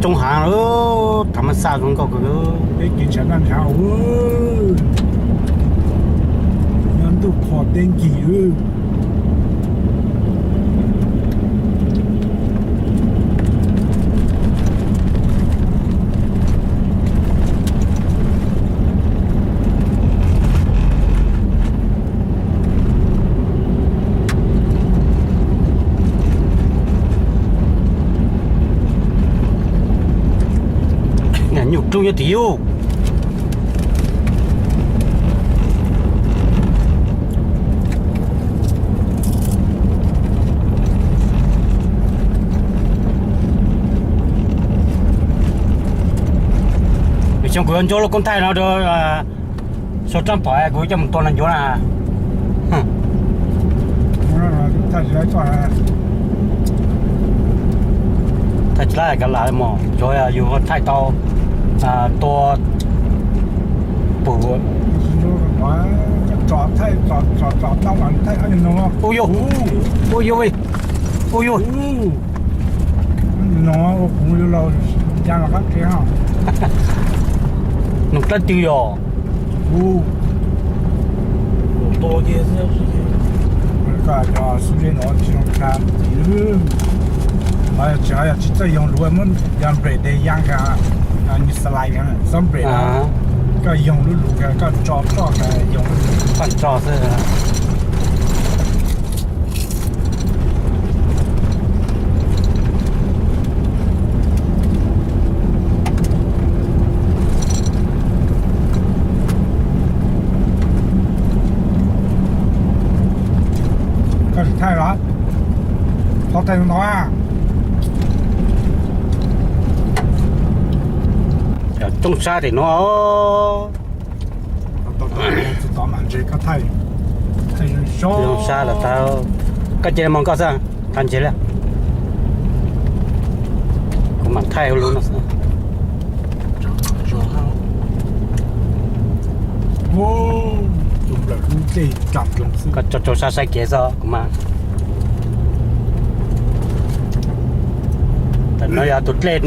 Coob heev lawm, thav mab xaj zoo nkauj kawg. Peb kev tshav ntaj ntshav, nyob ntuj qhuav teb nkig. Nyuj rub nyob tim yus. Xyoo kuv yuav ncua lub koob thaij no rau sau rab phom kuv coj mus tua neeg ncuav na. Thaij tsis laib kav lam mog, tsuav yus thaij tau tua pum. Ub yuj, ub yuj, ub yuj. Noog dlaab twg yog? Ub, xub zeb no tsis zoo tshaj. Tsis, tsis txawj yoog luv, muab yog npres tes yaa ka, nws xalais xob npres, koj yoog lub luv koj tso roj ka yoog lub luv. Paj tso xwb. Koj tsis thaij los? Qhov thaij no a. Coob sab tim no. Thaij zoo sab los tau. Koj cia li mus koj xwb, thaij ntshe li. Kuv mam thaij hauv lub no xwb. Koj tso tso sab saib kev xwb kuv mam. Tam no yog tus dlej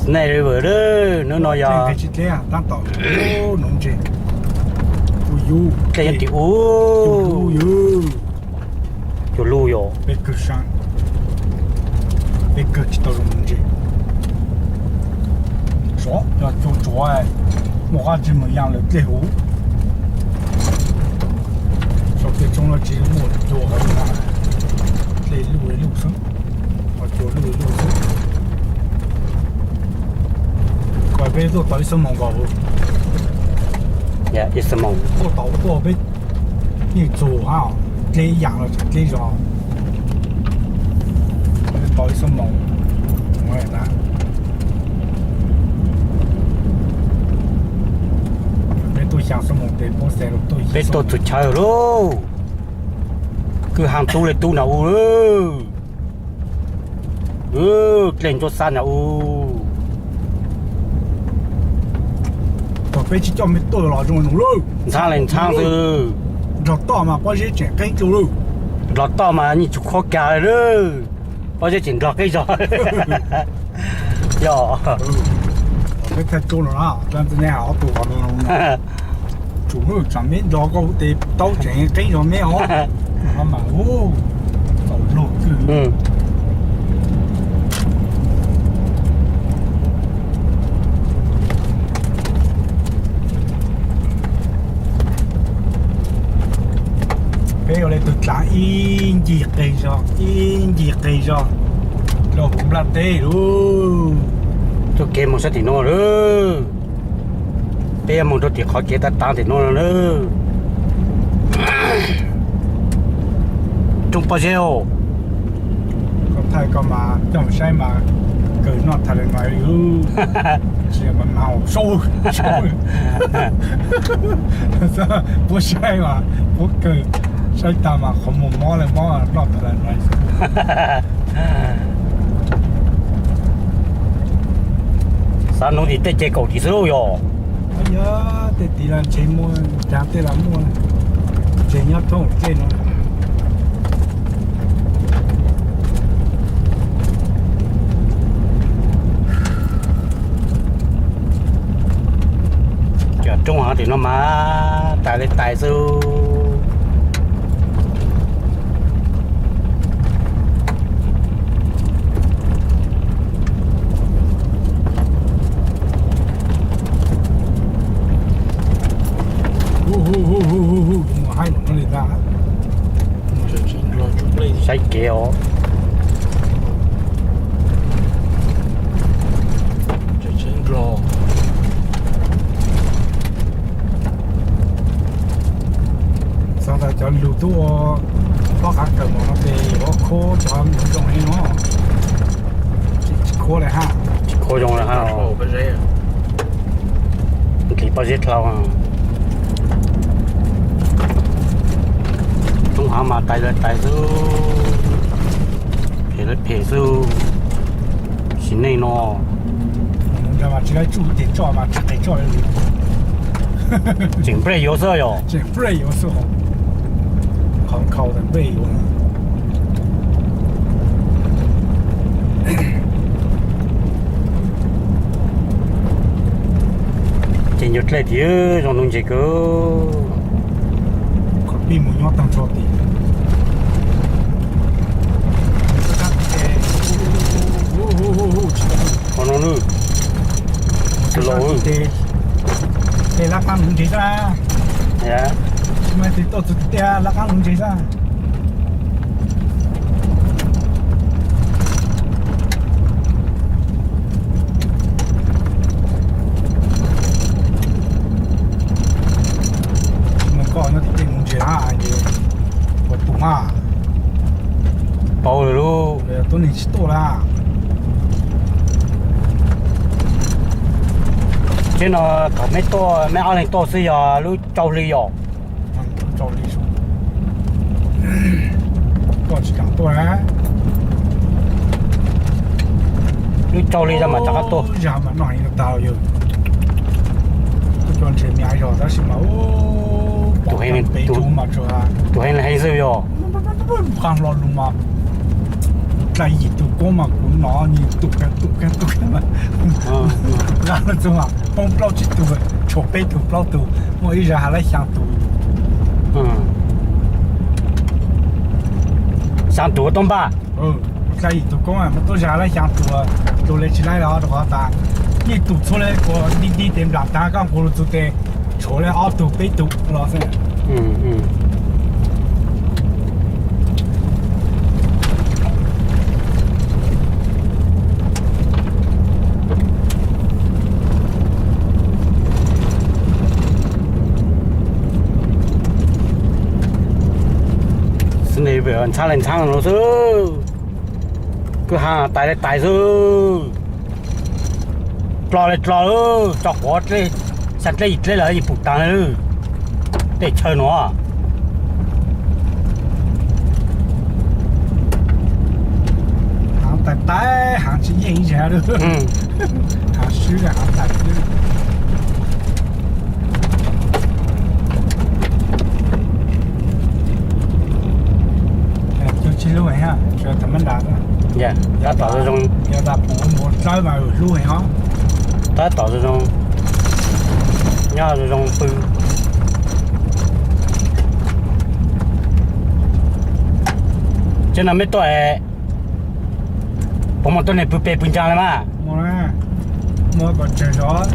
Snake River, hnub no yog dlej nyob tim ub. Cua luj yom. Peb kawg tsis tau zoo ntses. Tsuav, yog cua tsuav, muaj qab tsis mus yaa lawm dlej huv. Saum tej tshoob no tsis muaj cua, dlej luj luj xwb, ho cua luj luj xwb. Koj peb tuaj tau ib xuab moos nkaus. Ib xuab moos tuaj tau, tuaj peb yeej txug hab, dleb ib yaam los tseem dleb zog. Tau ib xuab moos. Peb tuaj xya xuab moos tes peb tuaj txug chaw lauj. Kwj ha tub le tub na u. Dlej ntsuab xab na u. Thaum peb tsis coj me tuaj los zoo no lawm. Ntxhab le ntxhab xwb. Nrog toj mas pob zeb tseem qeeb dlua lawm. Nrog toj mas yeej tsis khuab kag lawm. Pob zeb tseem nrog qeeb zog. Yog. Peb thaij tub no na, tus qhov no, tsum tsam meb nrog koj ua tes taub tseem qeeb zog meb os. Mas hu, txaus luag kawg. Peb ua le tug dlaav ib ncig qeg zog ib ncig qeg zog rau huv nplaj teb lauj. Txoj kev mus sab tim no lawm. Peb yuav mus rau tim qhov kev tav tav tim no lawm. Roob pob zeb os. Koj thaij koj mas coj mus saib mas kawg noj thaij li no li. Tsis mas mas sau sau. Puab saib mas puab kawg, saib tag mas qhov muag mob li mob noj thaij li no. Xav nuv tim tej ce kaum tim xwb lauj yog. Yog tej tim los ntshe muaj, cas tej los muaj, ntshe nyob thoob tej no. Ces no mas tais li tais xwb. Mus haib no li ntag. Saib kev os. Xav tas cov lug tub ua pob qav kawm mos no ces yuav khuab cov zoo heev no. Tsis khuab li hab. Tsis khuab zoo li hab. Nqis pob zeb dlhau. Tub hav mas tais li tais xwb, phem li phem xwb. Sim neej no tsis tau tsuj ces tsoj mas tsis qis tsoj li. Tseem nplej yuav xwb yom. Tseem nplej yuav xwb. Qhov nkhaus tas nplej yuav. Ces nyuag dlej tim zoo nuj ntseg kawg. Qhov pib mus nyob tag nrho tim. Qhov no nws, tus laus, tes lab qaab nuv ntseg xwb. Tsis muaj leej twg tuaj txug tiag, lab qaab nuv ntseg xwb. Tsis muaj koj nyob tim tej nuv ntseg hab, ua tus hab. Paub lawm lauj. Tuab neeg tsis tuaj lawm. Tseeb no kom meb tuaj, meb ob leeg tuaj xwb yog lub rau hli yom. Koj tsis kam tuaj. Lub rau hli mas rov qab tuaj. Zag mas noj heev tag yawg. Tuaj ntshe me zog tab sis mas tus heev, tus heev heev xwb yog. Qab hlo lug mas dlai yim tug koob mas kuv nov nws tus kag tus kag tus kag. Qab hlo txug mas poob plaub tsib tug, tshuav peb tug plaub tug, muaj ib zag has lab xyaa tug. Xyaa tug tuaj npaj. Dlai yim tug koob mas tuaj zag lab xyaa tug, tus le tsis laib los rau qhov tas ib tug txhua le kuv di di tes nplam tag koj nqus lug txug tes tshuav le ob tug peb tug los xwb. Xwb ne, ntxhab le ntxhab no xwb, kwj ha tais le tais xwb, dlo le dlo, tso quav, xyaa dleb yim dleb lawm yim pum taag le tej chaw nuav. Haav tais tais, haav tsis yeej ib zag, haav swb haav tais xwb. Cog tsib lub, tsuas tham mab nras. Tab tom zoo, yog tas pum mus dlawb mas lub heev os. Tab tom zoo zoo, nyob zoo zoo pw. Tseeb no meb tuaj, puas muaj tuab neeg pw peg pw ntsaa le mas? Muaj, muaj kom tsawg zog,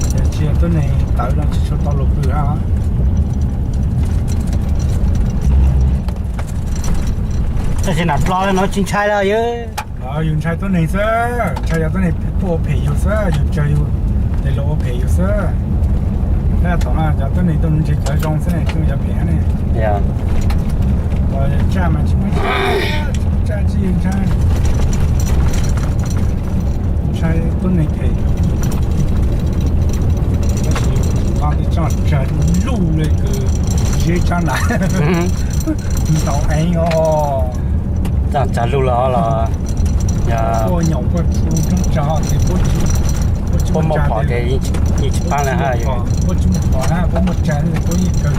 ces tsis yog tuab neeg tawv no tsis tshua tau luag pw hab. Tab sis nam dlo le no tsis ntshai lawm yog. Yus ntshai tuab neeg xwb, ntshai yog tuab neeg tuaj ua phem yus xwb, yus tsawg yus ces luag ua phem yus xwb. Tab tom no cov tuab neeg tuaj nuv ntses cov zoo xwb, tsis muaj cov phem ne. Tsaj mas tsis muaj, tsaj tsis ntshai, ntshai tuab neeg phem. Tab sis nqa tej tsob tsag luj le kws zeb tsab ntas ntau eev os. Tsob tsag luj los los yog puab nyaum puab tsu tsob tsag ces puab tsis, puab tsis muaj phom ces yeej tsis paab le hab. Puab tsis muaj phom hab, puab muaj tsag puab yeej kawg.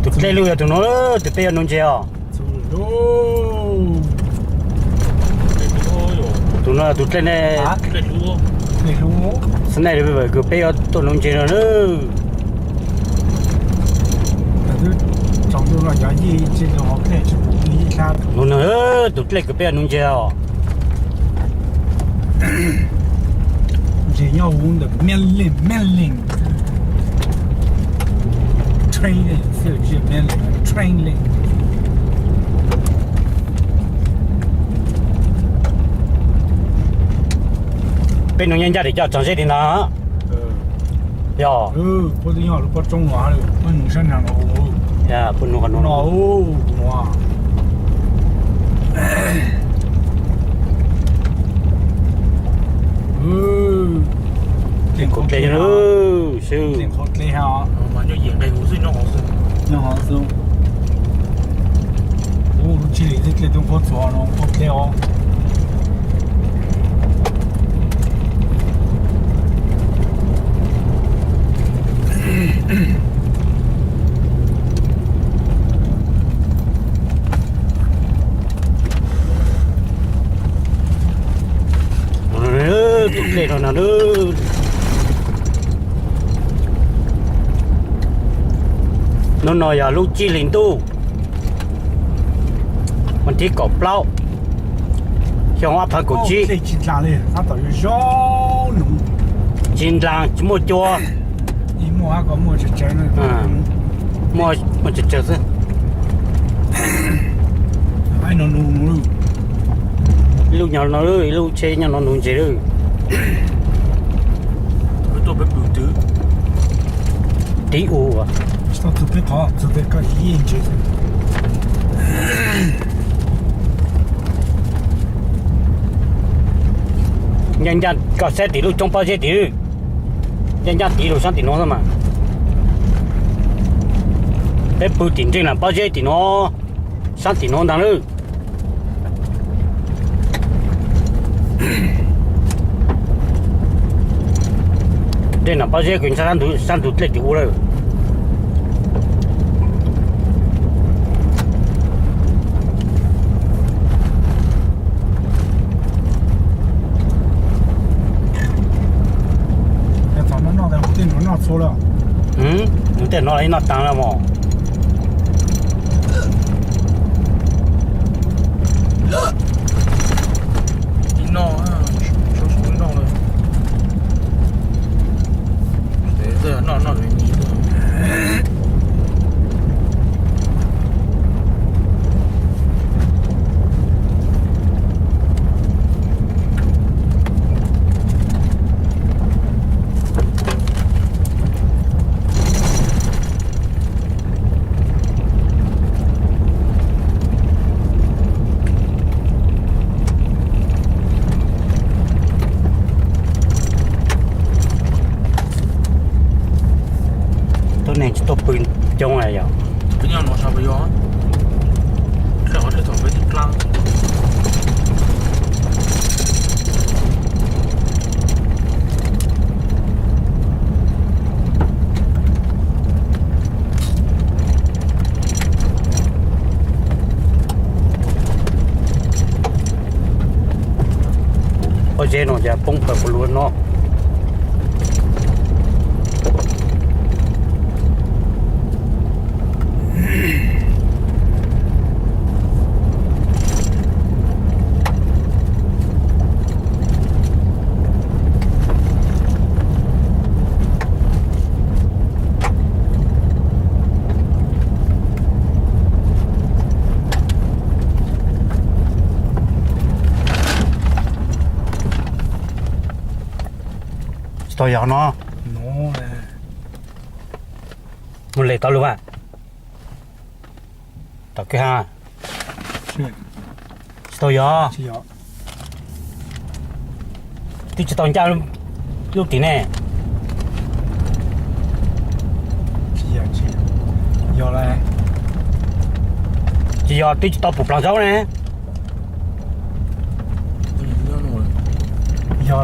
Tus dlej luj yog tus nuav, tus peb yuav nuv ntses os. Tus Tus no tus dlej ne, xab nais li kws peb yuav tuaj nuv ntses no na. Tus dlej kws peb yuav nuv ntses os. Ntses nyob huv ntawm Mel Leej, Mel Leej. Train Leej, Mel Leej, Train Leej. Peb nuv nyob ncaj tim coj tsoom zeb tim no. Yog. Puab nuv qhov nuv no. Kuv dlej xwb. Lub tsib hlis txij dlej tub nqhuab txuas no nqhuab dlej os. Tus dlej no no, hnub no yog lub tsib hlis ntuj, vas thib kaum plaub, xyoo ob phav kaum tsib. Tsis nrag, tsis muaj cua. Muaj tsawg tsawg xwb. Ib lub nyob no, ib lub tsheb nyob no nuv ntses lawm. Tib u. Ncaj ncaj koj saib tim lub coob pob zeb tim, ncaj ncaj tim lub sab tim no xwb mas. Peb pw tim nreej lam pob zeb tim no, sab tim no ntag lawm. Nreej lam pob zeb kws ntshai sab ntug dlej tim ub lawm. Nws tej no ib noj taag lawm mog. Tuab neeg tsis tuaj pw coob yog. Pob zeb no ces poob plaws puv lug no. Tsis tau yog no. Mus le tau lug a. Tom kwj ha. Tsis tau yog. Twb tsis tau ncaj lub tim ne. Tsis yog, twb tsis tau pum plaag zaub ne. Tsis yog.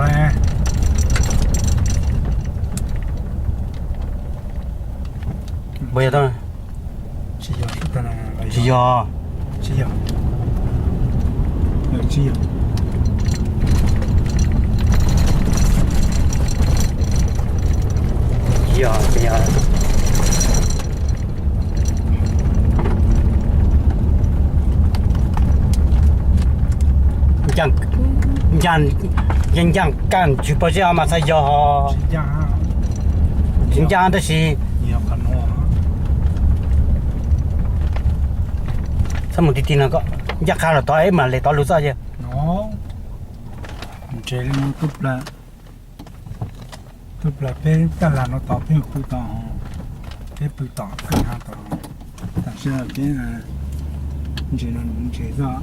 Tsis yog. Tsis yog. Tsis yog. Yog, yog. Ncaaj, ncaaj, ncaaj kaj ntswg pog zeb mas txhaj yog. Tsis ncaaj tab sis txhob mus ti ti no, ncaaj qha los tod es mam le tod lug txoj yog. Tub plag peb taj las no tod peb pw tod, peb pw tom kwj ha tod, tam sim no peb ntses no ntses txog.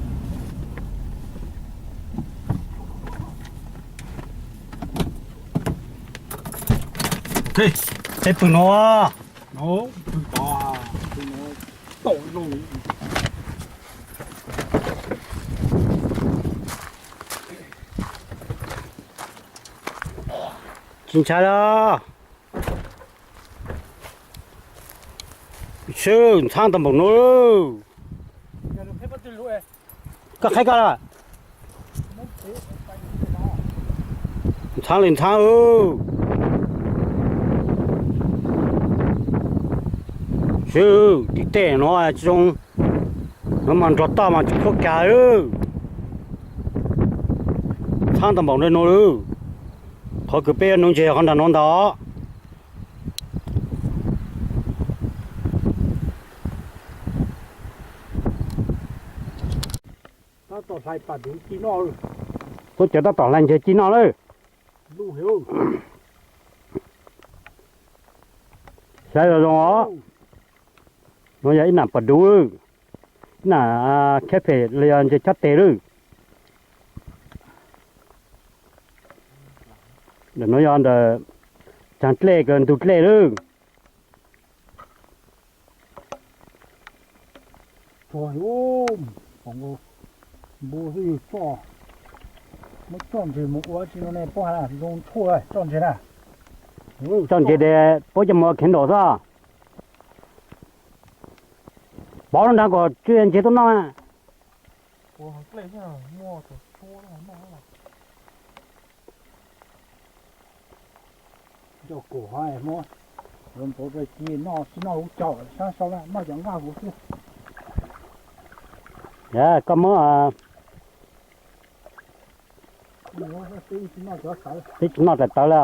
Peb pw no, pw tod, pw no, tau no. Tsis ntshai los? Swb, ntxhaab tau npaum no. Koj qhaib koj lawm. Ntxhaab li ntxhaab. Swb, tim tej no tsis zoo, no mas nrog toj mas tsis khuab kag. Ntxhaab tau npaum no lawm. Qhov kws peb yuav nuv ntses qhov nrag no ntag. Tuab cawv tab tom hlais ntses ci noj lawm. Saib zoo zoo os. No yog ib nam pas duv, ib nam khab phem los yog ntses chob tes lawm. Ntawm no yog ntawm tsaag dlej kws ntug dlej lawm. Npua xwb yug txoj, muab txoj ntses mus ua tsi no ne, puab has zoo tshuaj txoj ntses na. Txoj ntses des puab coj mus ua khev nraum xwb. Pov lub nrag kom tsw ntses tuaj noj. Coj kuv hov muab, yuav npauv rau ci noj, tsis noj huv caum sab sau na, noj cov nqaj huv xwb. Koj muab, twb tsis noj tawv tawv li.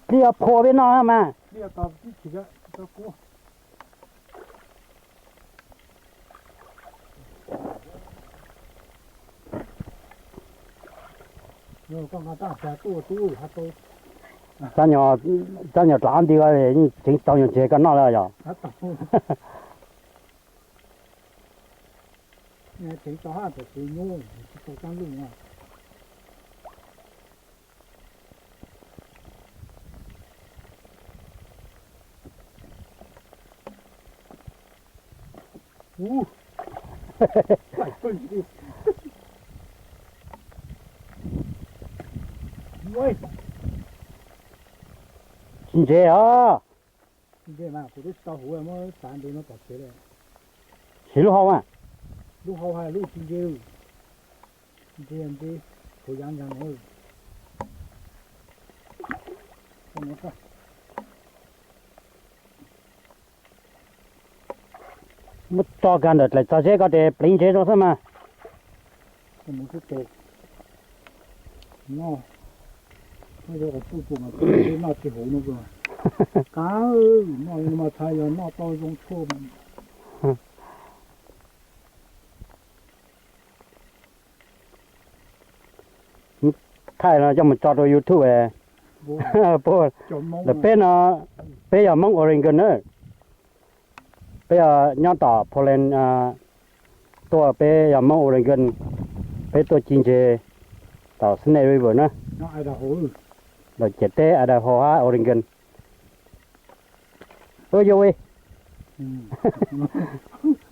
Dlib phua peb noj mas. Tsob nyuag dlav nti, yeej tseev tau nyuag ntses koj noj lawm yog. Tsis ntses os. Kuv twb tsis tau huv, muab xav ntev no tom tsev lawm. Siv lub hau, lub hau hais lub tsis ntses, ntses ntses, kuv yav ntses no. Muab tso kag ntawm dlaim txog zeb koj ces pleev ntses rau xwb mas. Noj tsis huv no, qab noj no mas txhaj yog noj tau zoo tshuaj. Thaij no coj mus tso rau YouTube. Puag, lawv peb no, peb yog Hmoob Oregon na. Peb yog nyob tom Portland, tuaj peb yog Hmoob Oregon, peb tuaj ci ntses tom Snake River na. Lawm ciam teb Idaho hab Oregon. Ua yog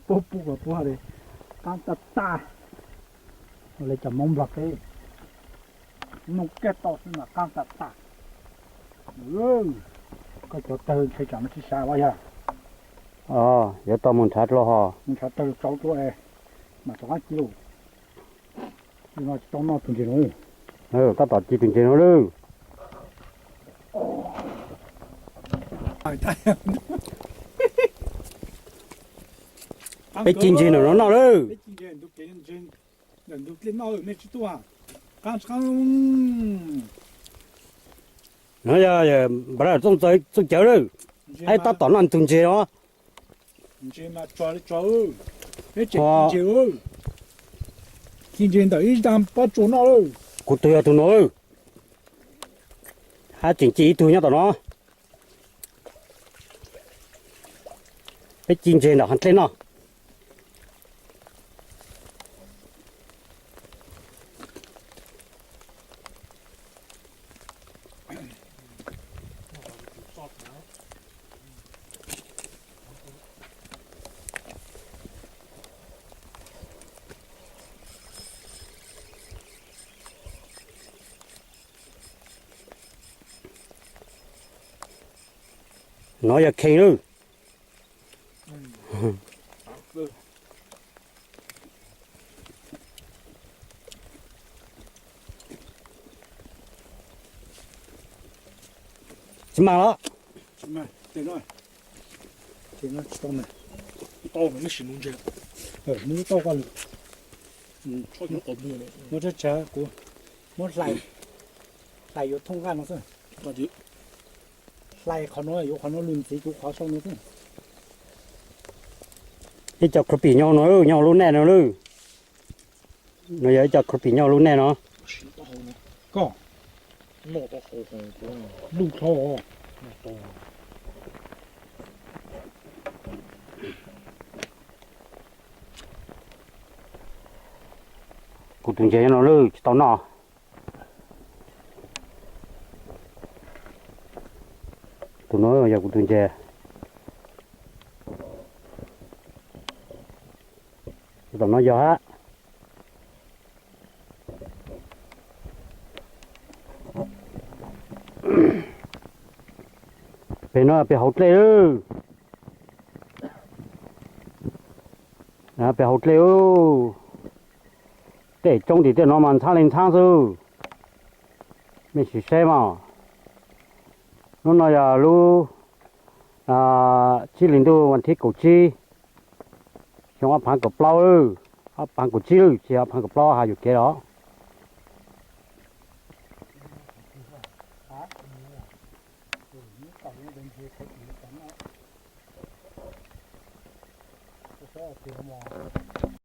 puab pum kom puab qab tag tag. Ua le cov Hmoob Nplog peb noog kiag tau xwb mas qab tag tag. Koj cov tawg ntshe tsam no tsis sab ua yog. Yuav tau mus nrhav dlua hos. Mus nrhav tawg tsau dlua es mam rov qab ci lauj. No tsis tau noj tus ntses no. Tab tom ci tus ntses no lawm. Peb ci ntses ntawm no noj lawm. No yog npawg Txooj Txawv txuj cawv lawm. Ib tab tom noj tus ntses no. Ci ntses ntawm ib zaj pob tsuas noj lawm. Kuv tus yog tus no. Hab tseem ci ib tug nyob tom no. Peb ci ntses ntawm hauv dlej noj. No yog khee lawm. Tsis mag los? Muab tshav tshav kuv muab hlais, hlais yuav thooj nqaj no xwb. Hlais qhov no yuav qhov no lug ntxiv kuv qhov sau no xwb. Ib co khuv pim nyob no, nyob lub nej no lawm. No yog ib co khuv pim nyob lub nej no. Koj lub dhau. Kuv tus ntses nyob no lawm tsis tau noj. Tus no yog kuv tus ntses. Tom no yog hab. Pem no pem hauv dlej lawm. Pem hauv dlej. Tej coob tim tej no mas ntxhab li ntxhab xwb. Mej sim saib mas. Hnub no yog lub tsib hlis ntuj vas thib kaum tsib, xyoo ob phav kaum plaub, ob phav kaum tsib lawm tsis ob phav kaum plaub has yuam kev los.